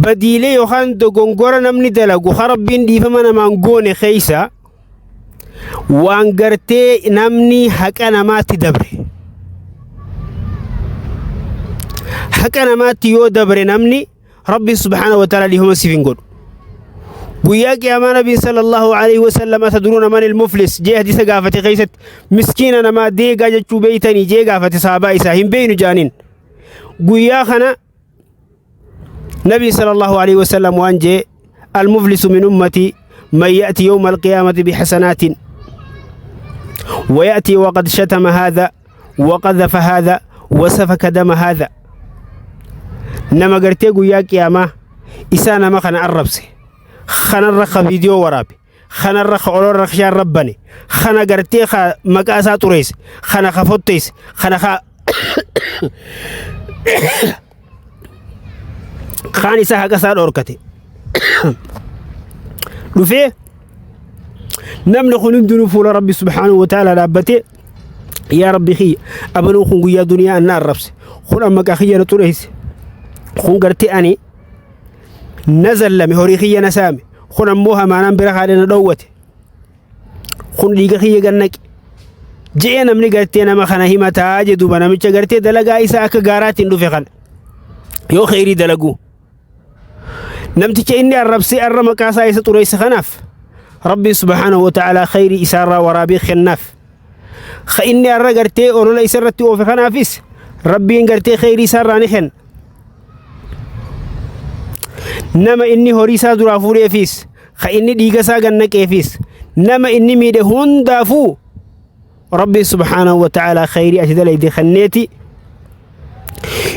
Badiilee yookaan dogongora namni dalagu ka Rabbiin dhiifama namaan goone keessa waan gartee namni haqa namaatti dabre. Haqa namaatti yoo dabre namni Rabbiin subhaanahu wa ta'ala dhiifama siif hin godhu. Guyyaa qiyaamaa Nabiin sallallahu alaihi wasallam atadruuna man ilmuflis jee hadiisa gaafate keessatti miskiina namaa deegaa jechuu beeytanii jee gaafate sahabaa isaa hin beeynu jaaniin. Guyyaa kana Nabiin sallallahu alaihi wasallam waan jee almuflisu min ummati man ya'ti yawma alqiyaamati bihasanaatin ويأتي وقد شتم هذا وقذف هذا وسفك دم هذا. Nama gartee guyyaa qiyaamaa isaa nama kana arrabse, kanarra ka viidiyoo waraabe, kanarra ka olorra kashaan rabbane, kana gartee ka maqaa isaa xureesse, kana ka fotteesse, kana ka kaan isaa haqa isaa dhorkate dhufee, namni kun hundinuu fuula Rabbi subhaanahu wa ta'ala dhaabbatee, yaa Rabbi kiyya, abaluu kun guyyaa duniyaa anna arrabse, kun amma maqaa kiyya na xureesse, kun gartee ani na zallame, horii kiyya na saame, kun ammoo hamaanaan bira kaadhe na dhoowwate, kun dhiiga kiyya gannaqe je'ee namni gartee nama kana himataa jedhuuba. Namicha gartee dalagaa isaa akka gaaraatiin dhufe kana yoo kheyrii dalaguu namticha inni arrabsee arra maqaa isaa isa xureesse kanaaf Rabbiin subhaanahu wa ta'aalaa kheyrii isaarraa waraabee kennaaf. Ka inni arra gartee olola isa irratti oofe kanaafis Rabbiin gartee kheyrii isaarraa ni kenna. Nama inni horii isaa duraa fuudheefis, ka inni dhiiga isaa gannaqeefis, nama inni miidhe hundaafuu Rabbiin subhaanahu wa ta'aalaa kheyrii ati dalayde kenneeti.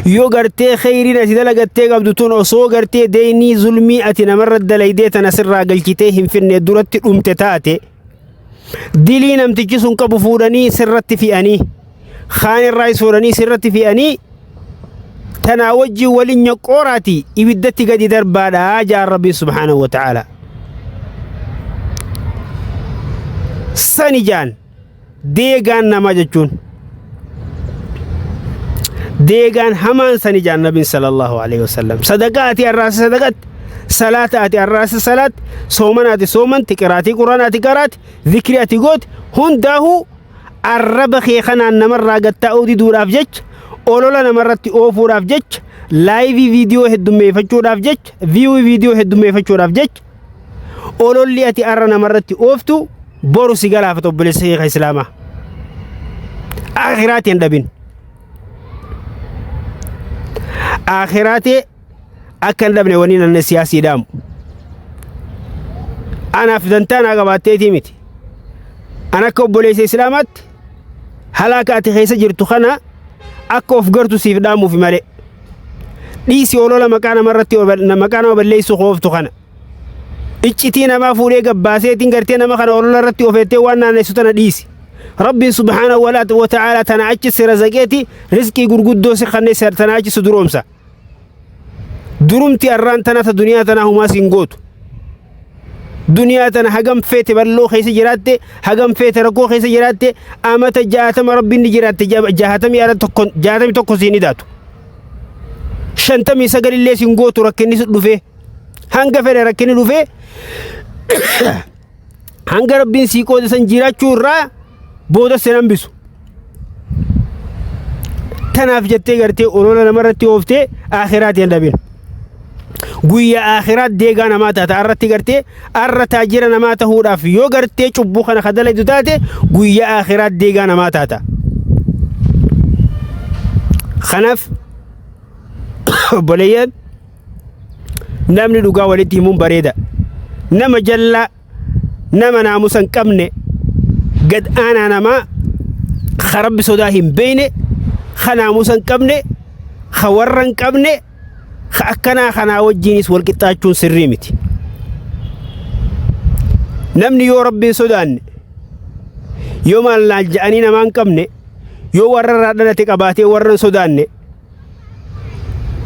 Yoo gartee kheyriin ati dalagattee qabdu tun osoo gartee deynii zulmii ati namarra dalaydee tana sirraa galchitee hin finne duratti dhumte taate, dilii namtichi sun qabu fuudhanii sirratti fi'anii, kaan irraas fuudhanii sirratti fi'anii, tanaa wajjin waliin nyoqqooraati ibiddatti gadi darbaadha jaan Rabbiin subhaanahu wa ta'aalaa. Sani jaan deegaan namaa jechuun deegaan hamaan sani jaan Nabiin sallallahu alaihi wasallam. Sadaqaa ati arraasa sadaqatti, salaata ati arraasa salaatti, soomana ati soomanti, qiraatii quraana ati qaraati, zikrii ati gooti hundaahuu arraba kee kanaan namarraa gattaa'uu diduudhaaf jecha, olola namarratti oofuudhaaf jecha, laayivii viidiyoo heddummeeffachuudhaaf jecha, viiyuu viidiyoo heddummeeffachuudhaaf jecha ololli ati arra namarratti ooftu boru si galaafata. Obboleessa kee kan islaamaa aakhiraati hin dhabin, aakhiraati akka hin dhabne. Waniin anna siyaasii dhaamu anaaf dantaa naa qabaatteetii miti. An akka obboleessa islaamaatti halaaka ati keessa jirtu kana akka of gartu siif dhaamuufi malee. Dhiisi olola maqaa namarratti maqaa nama balleessuu kooftu kana. Iccitii namaa fuudhee gabbaaseetiin gartee nama kana olola irratti ofeettee waan naannessu tana dhiisi. Rabbiin subhaanahu wa ta'ala tana achi si razaqeeti rizqii gurguddoo si kannee tana achi si duroomsa. Durumti arraan tana ta duniyaa tanaa humaa siin gootu. Duniyaa tana hagam feete bal'oo keessa jiraatte, hagam feete rakkoo keessa jiraatte, amata 60 Rabbiin ni jiraatte, jaatamii ala tokko, 61 siin hidaatu. 59 illee siin gootu rakkinni si dhufee. Hanga fedhe rakkinni dhufee hanga Rabbiin sii qoode san jiraachuu irraa booda sin hambisu. Tanaaf jettee gartee olola namarratti ooftee aakhiraatti hin dhabin. Guyyaa aakhiraat deegaa namaa taata. Arratti gartee arra taajira namaa tahuudhaaf yoo gartee cubbuu kana ka dalaydu taate, guyyaa aakhiraat deegaa namaa taata. Kanaaf obboleeyyan, namni dhugaa walitti himuun bareeda. Nama jallaa, nama naamusa hin qabne, gad aanaa namaa, ka Rabbi sodaa hin beeyne, ka naamusa hin qabne, ka warra hin qabne, ka akkanaa kanaa wajjiinis wal qixxaachuun sirrii miti. Namni yoo Rabbiin sodaanne, yoo maal naal ja'anii namaa hin qabne, yoo warra irraa dhalate qabaatee warra hin sodaanne,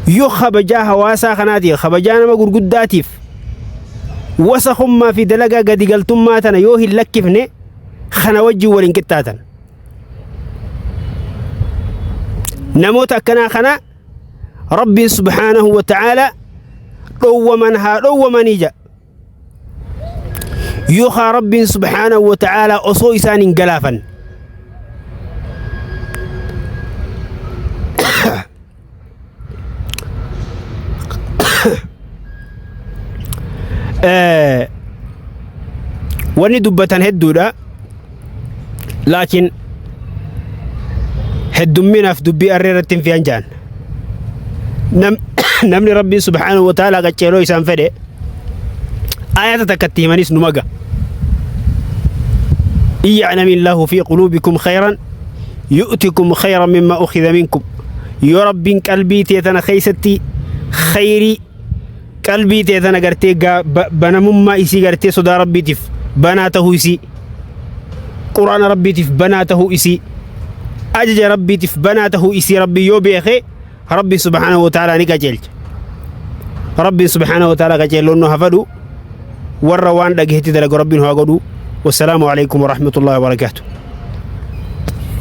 yoo kabajaa hawaasaa kanaatiif, kabajaa nama gurguddaatiif wasakummaa fi dalagaa gadigaltummaa tana yoo hin lakkifne, kana wajjin wal hin qixxaatan. Namoota akkanaa kana Rabbiin subhaanahu wa ta'aalaa Dhowwaman haa dhowwamanii jedha. Yookaan Rabbiin subhaanahu wa ta'aalaa osoo isaan hin galaafanne. Wanni dubbatan hedduudha. Laakiin heddumminaaf dubbii arree irratti hin fe'an jaan. Namni Rabbiin subhaanahu wa ta'aalaa qaceeloo isaan fedhe ayata takka itti himanis numa ga'a. In ya'lami Allahu fi quluubikum khayran yu'tikum khayran mimma ukhidha minkum. Yoo Rabbiin qalbii tee tana keessatti khayrii qalbii tee tana gartee banamummaa isii gartee sodaa Rabbiitiif banaa tahuu isii Qur'aana Rabbiitiif banaa tahuu isii ajaja Rabbiitiif banaa tahuu isii Rabbi yoo beeke Rabbi subhaanahu wa ta'ala ni qajeelcha. Rabbi subhaanahu wa ta'ala qajeelloon nu hafadhu warra waan dhagahetti dalagu Rabbiin haa godhu. Wassalaamu alaikum wa rahmatullahi wa barakaatuh.